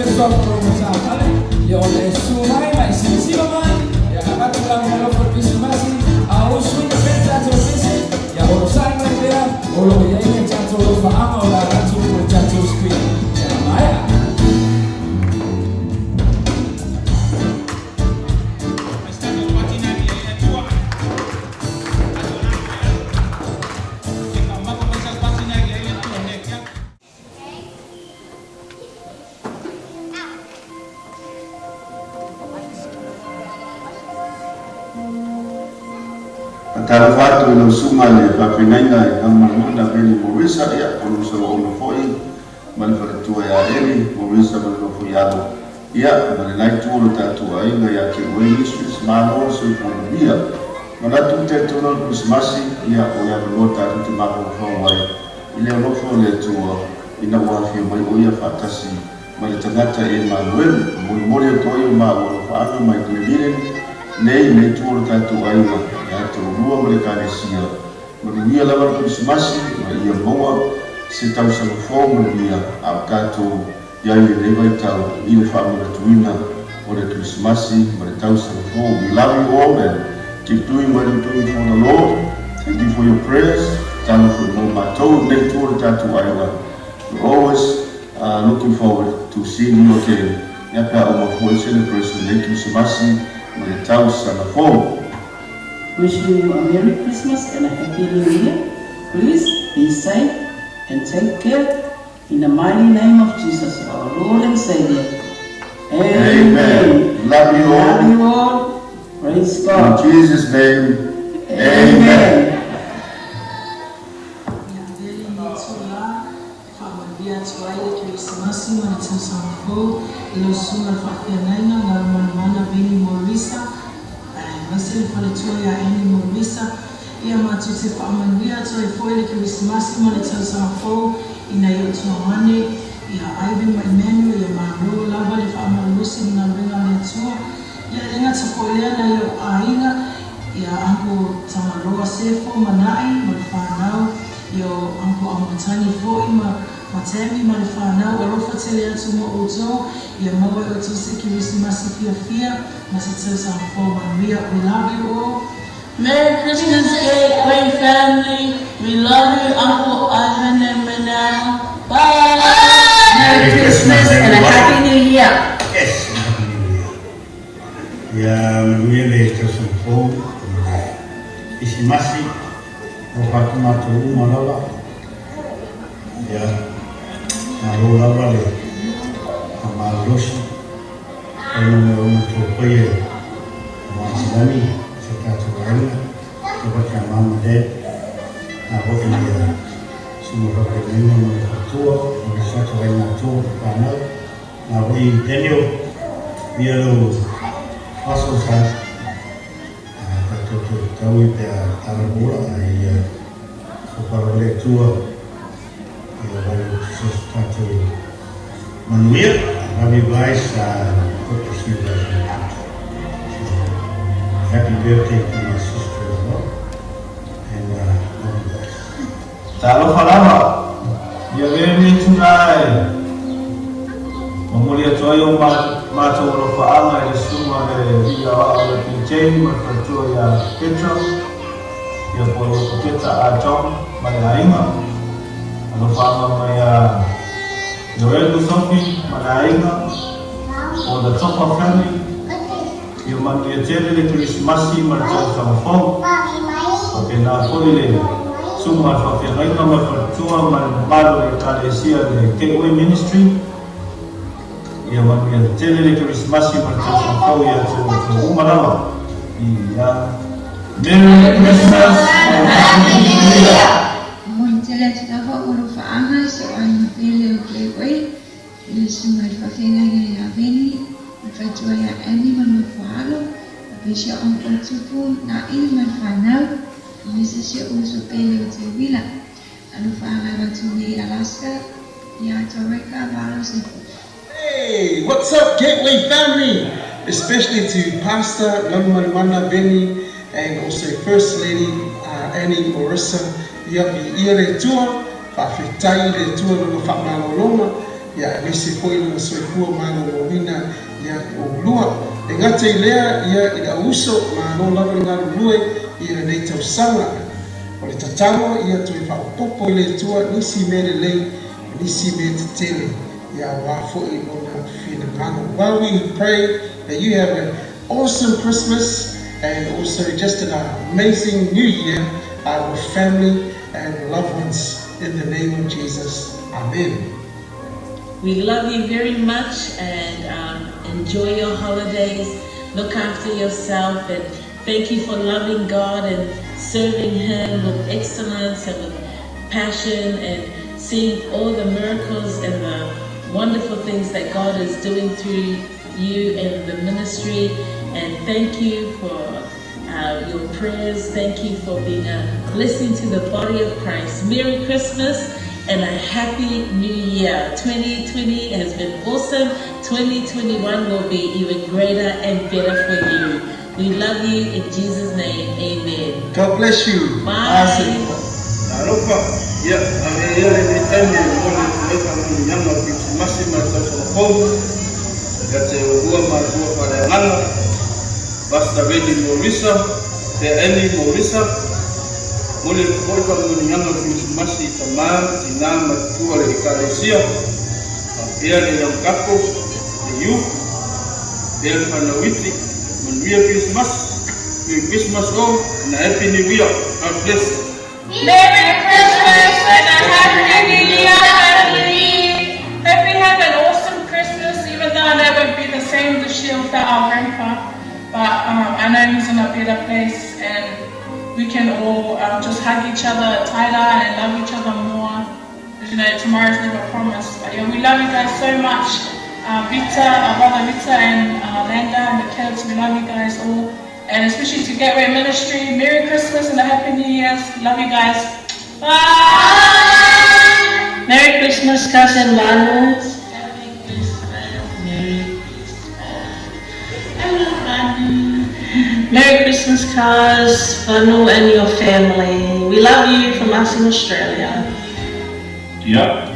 le song mo matafale ia ona e susu mai ma e silasila mai ia avatu lana meaalofa o le kerisimasi a o usuina pea le tatou pese ia onosai mai pea o loo iai le tatou alofaaga o le a avatu mo le tatou screen pe a maea. Faatalofa atu i lau susuga i le faafeagaiga i Galumalemana Veli Morisa, ia, o lou sauauna foi ma le faletua ia Eli Morisa ma le nofo i alo, ia, ma le la itu o le tatou aiga ia Gateway Ministries, malo le soifua manuia. Manatu ou te talitonu o le Kerisimasi, ia, o le avanoa tatou te mafaufau ai i le alofa o le Atua ina ua afio mai o Ia faatasi ma le tagata e Emanuelu. E molimoli atu ai o maua alofaaga mai Dunedin nei i le itu o le tatou aiga ia te oulua ma le Ekalesia. Manuia lava le Kerisimasi ma ia maua se tausaga fou manuia a o tatou i ai i lenei vaitau i le faamanatuina o le Kerisimasi ma le tausaga fou. We love you all and keep doing what you're doing for the Lord. Thank you for your prayers. Talo foi mo matou i lenei itu o le tatou aiga. We're always looking forward to seeing you again ia pe a uma foi celebration lenei Kerisimasi ma le tausaga fou. Wishing you a Merry Christmas and a Happy New Year. Please be safe and take care. In the mighty name of Jesus, our Lord and Savior. Amen. Amen. Love you all. Love you all. Praise God. In Jesus' name, amen. Amen. Faamanuia atu ai le Kerisimasi ma le tausaga fou i lau susuga le faafeagaiga Galumalemana Benny Morisa aemaise le faletua ia Annie Morisa. Ia matou te faamanuia atu ai foi le Kerisimasi ma le tausaga fou i nai ou tuagane ia Ivan ma Emmanuel ia malo lava le faamalolosi i le galuega a le Atua. Ia e le gata foi lea nai ou aiga ia Uncle Tagaloa Sefo Mana'i ma le fanau Ia o Uncle Aumatagi foi ma ma Tammy ma le fanau alofa tele atu mo outou ia maua e outou se Kerisimasi fiafia ma se tausaga fou manuia we love you all. Merry Christmas Gateway family we love you Uncle Ivan and Manel bye. Merry Christmas and a Happy New Year. Yes, and Happy New Year. Ia manuia le tausaga fou ma le Kerisimasi. Alofa atu matou uma lava. Ia, malo lava le faamalolosi. Tainane mai o matou paia i Aoatilani, si o tatou aiga, alofa atu ia Mom ma Dad, na foi ia Susuga Faafeagaiga ma le faletua, ma le tatou aiga atoa ma fanau, na foi Daniel, ia lou aso sa Tatou toe taui pe a tala ola a ia whakapara o le Atua ia wai o Jesus tatou manuia. I love you guys hope to see you guys in the future. So happy birthday to my sister as well and love you guys. Talofa lava, ia veve tuna e momoli atu ai o matou alofaaga i le susuga a le alii aoao ia PJ ma le faletua ia Petra, ia po o ia Peteta a John ma le aiga. Alofaaga mai ia Joel Sophie ma le aiga, o the Tofa family. Ia manuia tele le Kerisimasi ma le tausaga fou. Faapena foi le susuga a le faafeagaiga ma le faletua ma le mamalu o le Ekalesia le Gateway Ministry. Ia manuia tele le Kerisimasi ma le tausaga fou ia te outou uma lava. Ia Merry Christmas and Happy New Year! Momoli tele atu lava o alofaaga i si ou aiga pele o Gateway. I le susuga i le faafeagaiga ia Veni, ma le faletua ia Annie ma le mafuaalo, faapea si au uncle Tupu, Na'i ma le fanau, aemaise si ou uso pele o Teuila. Alofa avatu nei Alaska ia Toreka Valo Sefu. Hey, what's up Gateway family? Especially to Pastor Galumalemana Benny and also First Lady Annie Morrison. Ia viia le Atua, faafetai i le Atua i lona faamalologa. ia aemaise foi lona soifua maloloina ia te oulua. E gata i lea, ia i le au uso, malo lava le galulue i lenei tausaga. O le tatalo ia toe faaopoopo i le Atua nisi mea lelei ma nisi mea tetele, ia aua foi lona finagalo. Well we pray that you have an awesome Christmas and also just an amazing new year with family and loved ones in the name of Jesus. Amen. We love you very much and enjoy your holidays. Look after yourself and thank you for loving God and serving Him with excellence and with passion and seeing all the miracles and the wonderful things that God is doing through you and the ministry. And thank you for your prayers. Thank you for being a blessing to the body of Christ. Merry Christmas and a happy new year. 2020 has been awesome. 2021 will be even greater and better for you. We love you in Jesus' name. Amen. God bless you. Bye. Talofa, ia, avea ia lenei taimi e momoli atu ai faamanuiaga o le Kerisimasi ma le tausaga fou ia te oulua matua faaleagaga, Pastor Randy Morisa, pea Annie Morisa. Momoli atu foi faamanuiaga o le Kerisimasi i tama, tinā matutua o le Ekalesia, faapea le young couples, le youth, pea le fanau iti. Manuia Kerisimasi, Merry Christmas all and a Happy New Year. God bless. Merry Christmas and a Happy New Year, family! Hope you have an awesome Christmas, even though I know it won't be the same this year without our grandpa. But I know he's in a better place and we can all just hug each other tighter and love each other more. 'Cause, tomorrow's never promised. But yeah, we love you guys so much. Vita, our brother Vita and Landa and the kids, we love you guys all. And especially to Gateway Ministry, Merry Christmas and a Happy New Year's. Love you guys. Bye! Merry Christmas, Cousin Manu. Merry Christmas, Merry Christmas. I love Manu. Merry Christmas, Cuz, Manu and your family. We love you from us in Australia. Ia,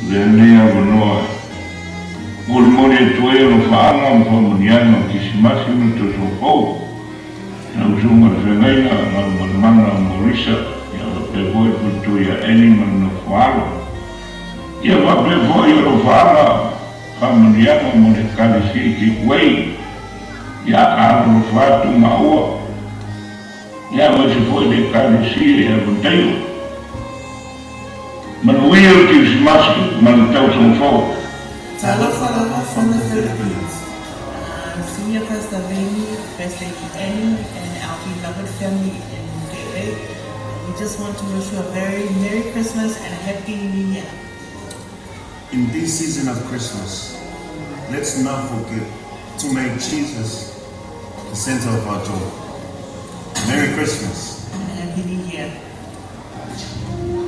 lenei avanoa e molimoli atu ai alofaaga ma faamanuiaga o Kerisimasi ma le Tausaga Fou i lau Usoga le Feagaiga Galumalemana o Morisa, ia faapea foi le faletua ia Annie ma le nofo alo. Ia faapea foi alofaaga faamanuiaga mo le Ekalesia i Gateway, ia alolofa atu maua, ia aemaise foi le Ekalesia i Avondale. Manuia le Kerisimasi ma le Tausaga Fou. Talofa lava from the Philippines. Senior Pastor Veni, First Lady Annie, and our beloved family in Gateway. We just want to wish you a very Merry Christmas and a Happy New Year. In this season of Christmas, let's not forget to make Jesus the center of our joy. Merry Christmas. And a Happy New Year.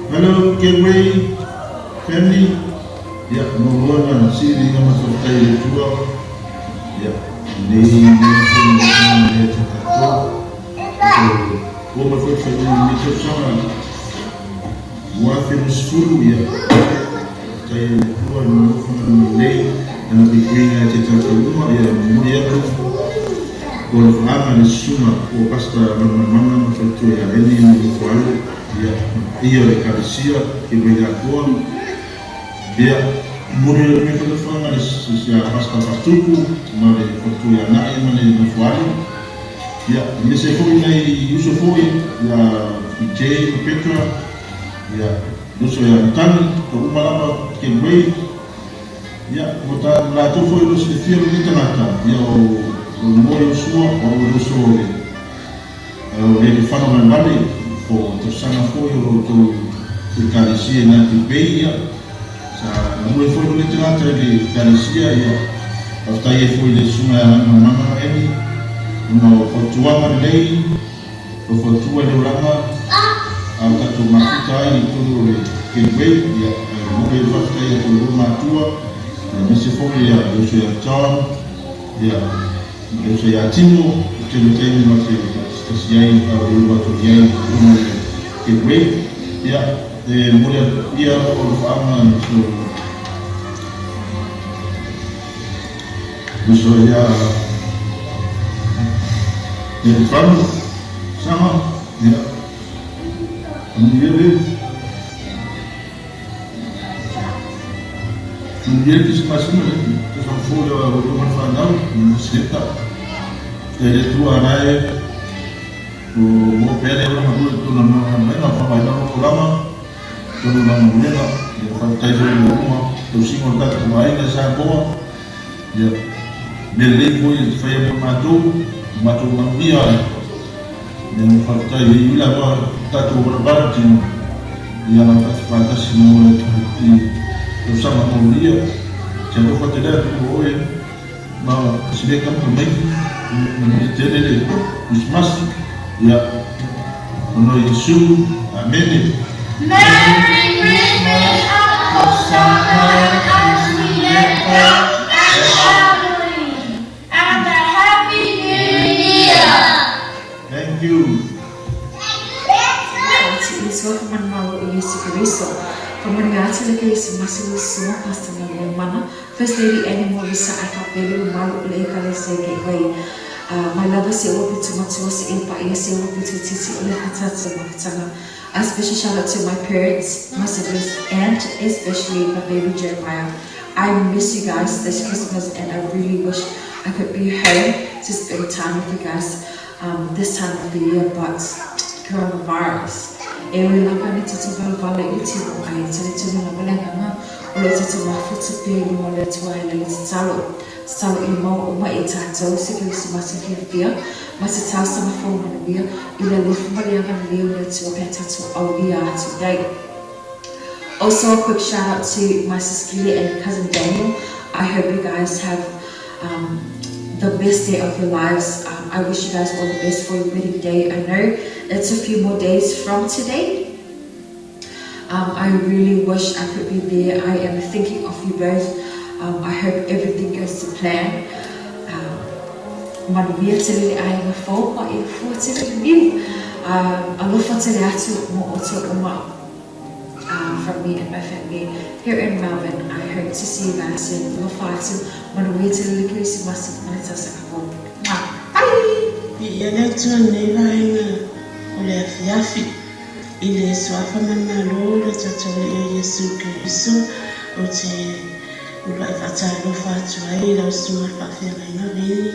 Hello, Gateway family. Ia, muamua na sili viiga ma faafetai i le Atua. Ia, lenei mea foi le alofaga lea te tatou. Ua ua ma foi le faaiuga o lenei tausaga 2020, ia, faafetai i le Atua i lona alofa ma lona lelei, lana puipuiga ia te tatou uma. Ia, momoli atu o alofaaga i le susuga o Pastor Malumalumaga ma faletua ia Eni ma nofo alo, ia, ma le paia o le Ekalesia Gateway atoa. Ia, momoli atu ai foi alofaaga i le Pastor Fatupu ma le faletua ia Na'i ma le nofo alo. Ia, aemaise ai foi nai uso foi ia PJ ma Petra, ia, le uso ia Utani, tau uma lava Gateway. Ia, mo ta latou foi o lo o silafia lenei tagata, ia o lo moe o sua, o au le uso o le o le Lefano Valevale, fo tausaga foi o lo outou Ekalesia i Nati Bay, ia, sa galue foi lenei tagata i le Ekalesia, ia, faafetai ai foi i le susuga ia Galumalemana Emi, ona o fautuaga lelei, faufautua i le olaga a o tatou mafuta ai i totonu o le Gateway, ia, ae momoli ai le faafetai ia te oulua matua, aemaise foi ia le uso ia John, ia, ma le uso ia Timo, i le tele o taimi ma te tasi ai a o le ulu atu i ai i totonu o le Gateway. Ia, e momoli atu ia o alofaaga i so Uso ia Elifano, Sama, ia, manuia le, manuia le Kerisimasi ma le tausaga fou i lau afioga ma le fanau, ma le Kaseneta. Faafetai i le Atua o la e o maua pea le ola galue i totonu o le galuega, faamavae lou olaga i totonu o lana galuega. Ia faafetai foi i le uma tausiga o le tatou aiga i Samoa. Ia, mea lelei foi e faia mo matou, ua matou manuia ai. Ia, faafetai e ui lava tatou valavala tino, ia faatasi mo le tausaga molia. Te alofa tele atu mo oe ma Kasileka ma tamaiti, manuia tele le Krismasi. Ia, ona o Iesu. Amene. Merry Christmas, Uncle Simon, Auntie Leka, and family, and a Happy New Year! Thank you. Ati i sua whamanumalo o Iesu Keriso. Whamanuia atu le Kerisimasi le sua Pastor Manuel Mana, First Lady Annie Morisa ai whapele o malu o le Ekalesia Gateway. Mai lava se ua pitu matua se e paia se ua pitu titi o le hatata mafutanga. A special shout out to my parents, my siblings and especially my baby Jeremiah. I miss you guys this Christmas and I really wish I could be home to spend time with you guys um, this time of the year, but coronavirus. E ui lava ni tata valavala i le tino ai, tali tonu lava le agaga o lo tatou mafuta pea i luma o le Atua e ala i le tatalo. Tatalo ia maua uma e tatou se Kerisimasi fiafia ma se talosaga fou manuia i le alofa ma le agalelei o le Atua pe a tatou aulia atu nei. Also a quick shout out to my sis Gile and cousin Daniel, I hope you guys have um, the best day of your lives. I wish you guys all the best for your wedding day. I know it's a few more days from today. I really wish I could be there. I am thinking of you both. I hope everything goes to plan. Manuia tele le aiga fou ma e fua tele le niu. Alofa tele atu mo outou uma from me and my family here in Melbourne. I hope to see you guys soon. Alofa atu, manuia tele le Kerisimasi ma le tausaga fou. Mwah! Bye! Viia le Atua lenei vaega o le afiafi i le Suafa manumalo o le tatou Alii o Iesu Keriso, ou te uluai faatalofa atu ai i lau Susuga i le Faafeagaiga Vini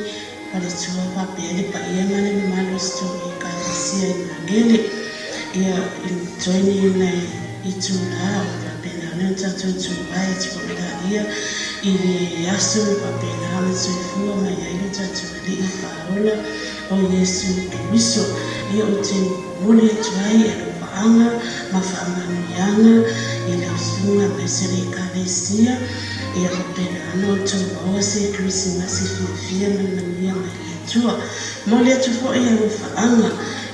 Faletua faapea le paia ma le mamalu o si tou Ekalesia i Magele. Ia, i join i nai itula o lo faapena ona tatou tu ai atu foi laia i le aso o lo faapena ona soifua mai ai lo tatou Alii Faaola o Iesu Keriso. Ia, ou te momoli atu ai alofaaga ma faamanuiaga i lau susuga aemaise le Ekalesia, ia faapena ona outou maua se Kerisimasi fiafia ma le manuia mai le Atua. Momoli atu foi alofaaga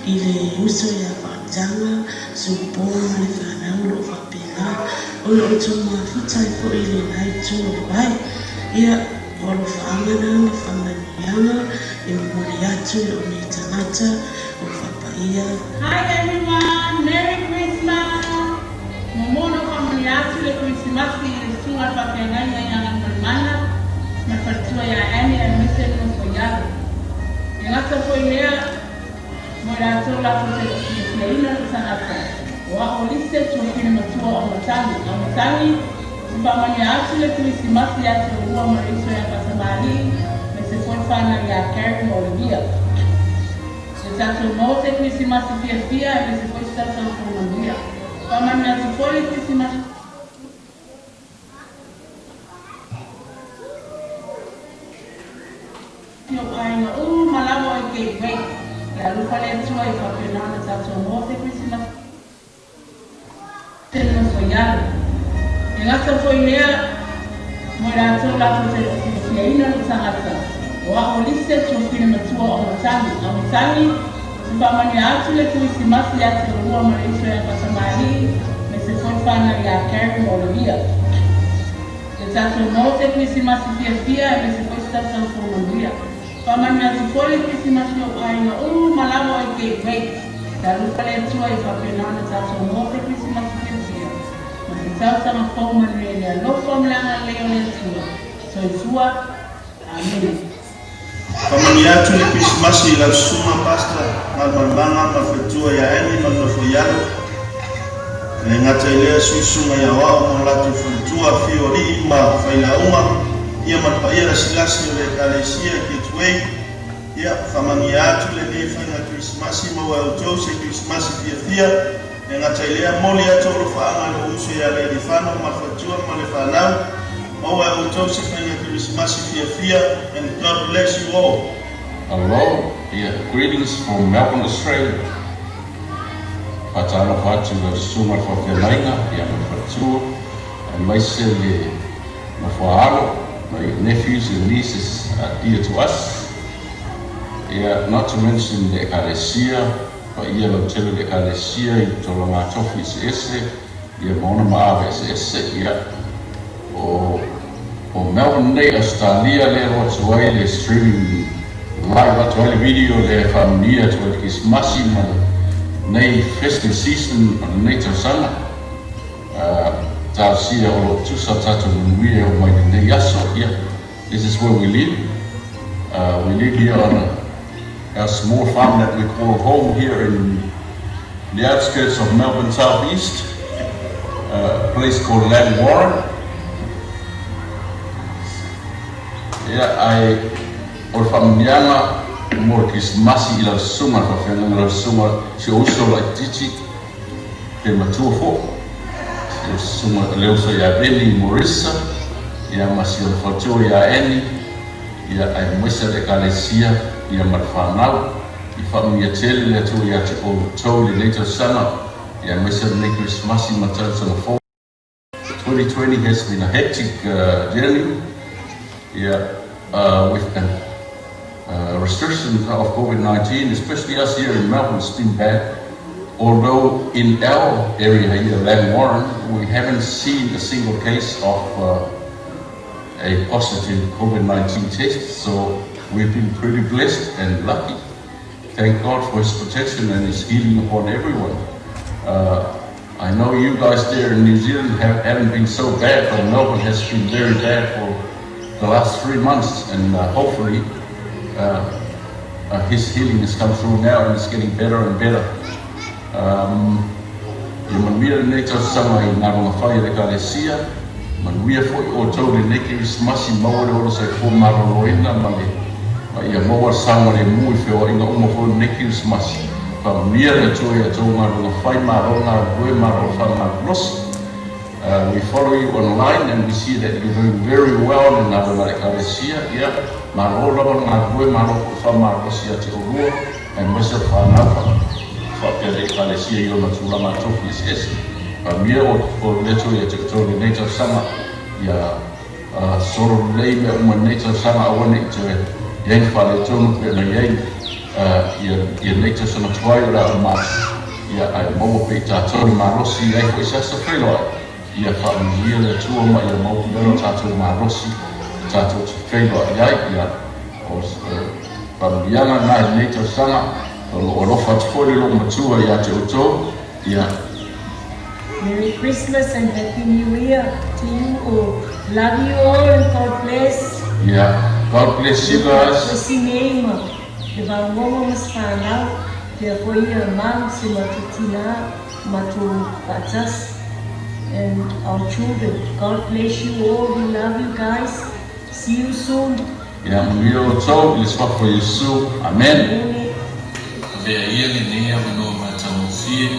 i le uso ia Faataga, Supo ma le fanau o lo o faapena ona outou mafuta ai foi i lena itu o le vai. Ia, o alofaaga na ma faamanuiaga e momoli atu i lou nei tagata o faapaia. Hi everyone! Merry Christmas! Momono faamanuia atu le Kerisimasi i le Susuga i le Faafeagaiga ia Galumalemana ma le Faletua ia Annie aemaise le nofo i alo. E gata foi lea mo i latou latou te le o fiafiaina lou tagata, o a'o lise tuafine matua o Matagi. A Matagi, te faamanuia atu le Kerisimasi ia te oulua ma le uso ia Fatamālii me se foi whānau iā Karen ma Olivia. Le tatou maua se Kerisimasi fiafia aemaise foi se tausaga fou manuia. Faamanuia atu foi le Kerisimasi o aiga uma lava o i Gateway. Ia alofa le Atua ia faapena ona tatou maua se Kerisimasi te nofo i alo. E gata foi lea mo i latou latou te le o fiafiaina lou tagata, o a'o lise tuafine matua o Matagi. A Matagi, te faamanuia atu le Kerisimasi ia te oulua ma le uso ia Fatamālii me se foi whānau iā Karen ma Olivia. Le tatou maua se Kerisimasi fiafia aemaise foi se tausaga fou manuia. Faamanuia atu foi le Kerisimasi o aiga uma lava o i Gateway. Te alofa le Atua ia faapena ona tatou maua se Kerisimasi fiafia ma se tausaga fou manuia i le alofa ma le agalelei o le Atua. Soifua. Amene. Faamanuia atu le Kerisimasi i lau susuga Pastor Galumalemana ma le faletua ia Annie ma le nofo i alo. E le gata i lea sui susuga i aoao ma o latou faletua, afio alii ma failauga, ia ma le paia lasilasi o le Ekalesia Gateway. Ia, faamanuia atu lenei faiga Kerisimasi, maua e outou se Kerisimasi fiafia. E le gata i lea, momoli atu alofaaga i lou uso ia Lealifano ma le faletua ma le fanau. Maua e outou se faiga Kerisimasi fiafia and God bless you all. Hello, yeah, greetings from Melbourne, Australia. Faatalofa atu i lau susuga i le faafeagaiga ia ma le faletua, aemaise le nofoaalo, my nephews and nieces are dear to us. Yeah, not to mention le Ekalesia, paia lautele le Ekalesia i tulaga tofi eseese, ia ma ona maave eseese, ia, o, o Melbourne nei, Ausetalia lea alu atu ai le streaming live atu ai le video lea e faamanuia atu ai le Kerisimasi ma lenei festive season o lenei tausaga. Talosia o lo o tusa tatou manuia e oo mai lenei aso, ia, this is where we live, we live here on a, our small farm that we call home here in the outskirts of Melbourne South East, a place called Langwarrin. Ia, ae o le faamanuiaga mo le Kerisimasi i lau susuga, le faafeagaiga lau susuga, si ou uso laitiiti, pe matua foi, si ou susuga, le uso ia Veni Morisa, ia ma si ona faletua ia Annie, ia aemaise le Ekalesia, ia ma le fanau. I faamanuia tele le Atua ia te outou i lenei tausaga, ia aemaise lenei Kerisimasi ma tausaga fou. 2020 has been a hectic journey, ia, with the restrictions of COVID-19, especially us here in Melbourne, it's been bad. Although in our area here, Langwarrin, we haven't seen a single case of a positive COVID-19 test, so we've been pretty blessed and lucky. Thank God for His protection and His healing upon everyone. I know you guys there in New Zealand haven't been so bad, but Melbourne has been very bad for the last 3 months, and hopefully His healing has come through now and it's getting better and better. Ia manuia lenei tausaga i ngā ronga whai a le Ekalesia, manuia foi outou i lenei Kerisimasi, maua le ola soifua maloloina ma le ma ia maua le saogalemu i feoaiga uma foi o lenei Kerisimasi. Faamanuia le Atua i a outou galuega fai, malo galulue, malo le faamalolosi. We follow you online and we see that you're doing very well i galuega a le Ekalesia, ia, malo lava le galulue, malo foi le faamalolosi ia te oulua, aemaise o le fanau faapea le Ekalesia i ona tulaga tofi eseese. Faamanuia o le Atua ia te outou i lenei tausaga, ia solo lelei mea uma i lenei tausaga, aua ne i toe i ai ni faaletonu pei ona i ai ia lenei tausaga tuai o le a uma atu, ia ae maua pea i tatou le malosi i ai foi se aso feiloai. Ia faamanuia le Atua ma ia maua pea lo tatou malosi tatou te feiloai ai. Ia, o faamanuiaga na i lenei tausaga, o lo o alofa atu foi le loomatua ia te outou. Ia. Merry Christmas and Happy New Year to you all. Love you all and God bless. Yeah, God bless you guys. Bless name. Le vaogongo ma se fanau, pea foi ia mam si o matou tina, matou faatasi and our children. God bless you all. We love you guys. See you soon. Ia manuia outou i le suafa o Iesu. Amen. Amene. Avea ia lenei avanoa matagofie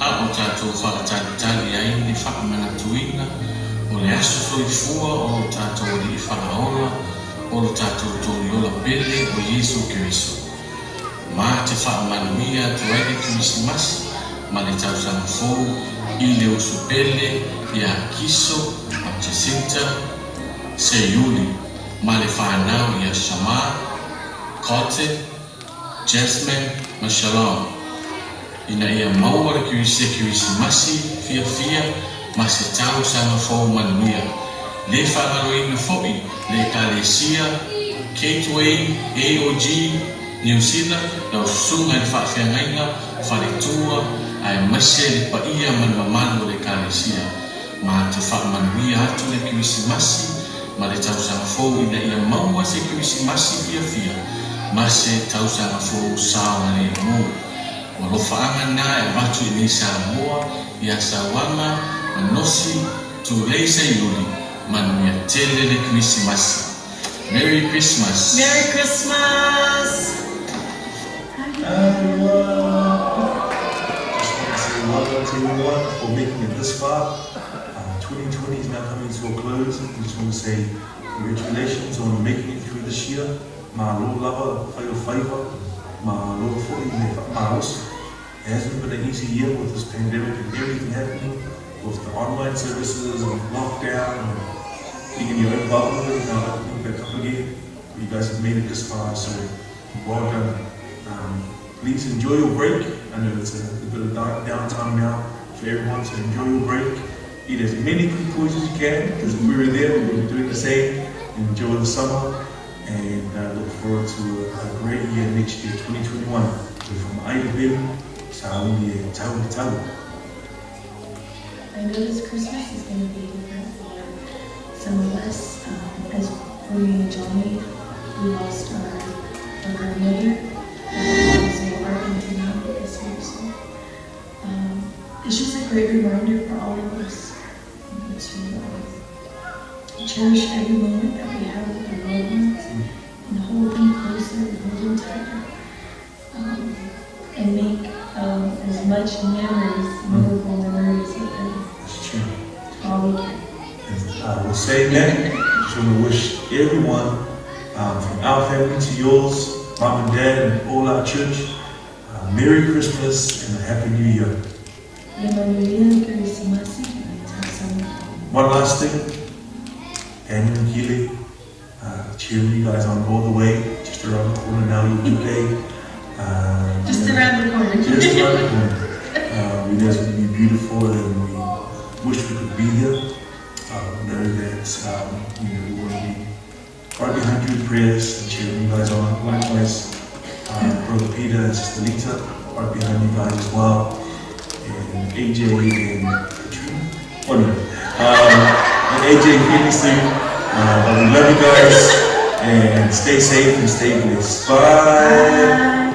a o tatou faatalitali ai le faamanatuina o le aso soifua o lo tatou Alii Faaola o lo tatou Toliola pele o Iesu Keriso. Ma te faamanuia atu ai le Kerisimasi ma le tausaga fou i le uso pele ia Kiso ma Jacinta Seiuli ma le fanau ia Shamar, Cote, Jasmine ma Shalom ina ia maua le se Kerisimasi fiafia ma se tausaga fou manuia. Le faagaloina foi le Ekalesia Gateway AOG Niu Sila, lau susuga i le faafeagaiga, faletua, aemaise le paia ma le mamalu o le Ekalesia. Ma te faamanuia atu le Kerisimasi ma le tausaga fou ina ia maua se Kerisimasi fiafia ma se tausaga fou saogalemu. O alofaaga na e avatu i nei Samoa ia Sauaga, Manosi, Tulei Seiuli, manuia tele le Kerisimasi. Merry Christmas! Merry Christmas! Everyone. Just want to say well done to everyone for making it this far. 2020 is now coming to a close. We just want to say congratulations on making it through this year. Malo lava, whai o faiva, malo fo'i le whaamarosi. It hasn't been an easy year with this pandemic and everything happening, with the online services and lockdown and being in your own bubble and now opening back up again. But you guys have made it this far, so well done. Please enjoy your break. I know it's a bit of downtime now for everyone, so enjoy your break. Eat as many kukuis as you can, because we were there, we'll be doing the same. Enjoy the summer, and look forward to a great year next year, 2021. We're from Aida Ben, Sauni e Tau Tau. I know this Christmas is going to be different for some of us. As for me and Johnny, we lost our grandmother, and also our auntie Mom this year. So it's just a great reminder for all of us to cherish every moment that we have with our loved ones and hold them closer and hold them tighter. And make as much memories, memorable memories with them. That's true. All we can. And with saying that, just want to wish everyone, from our family to yours, mom and dad, and all our church, Merry Christmas and a Happy New Year. Ia manuia le Kerisimasi ma le tausaga fou. One last thing, Daniel and Keely, cheering you guys on all the way, just around the corner now, your big day. Just around the corner. Just around the corner. We know it's going to be beautiful, and we wish we could be there. We know that we want to be right behind you in prayers and cheering you guys on. Likewise, Brother Peter and Sister Lita, right behind you guys as well. And AJ and Katrina. Oh no. And AJ and Kelly soon. But we love you guys, and stay safe and stay blessed. Bye. Bye.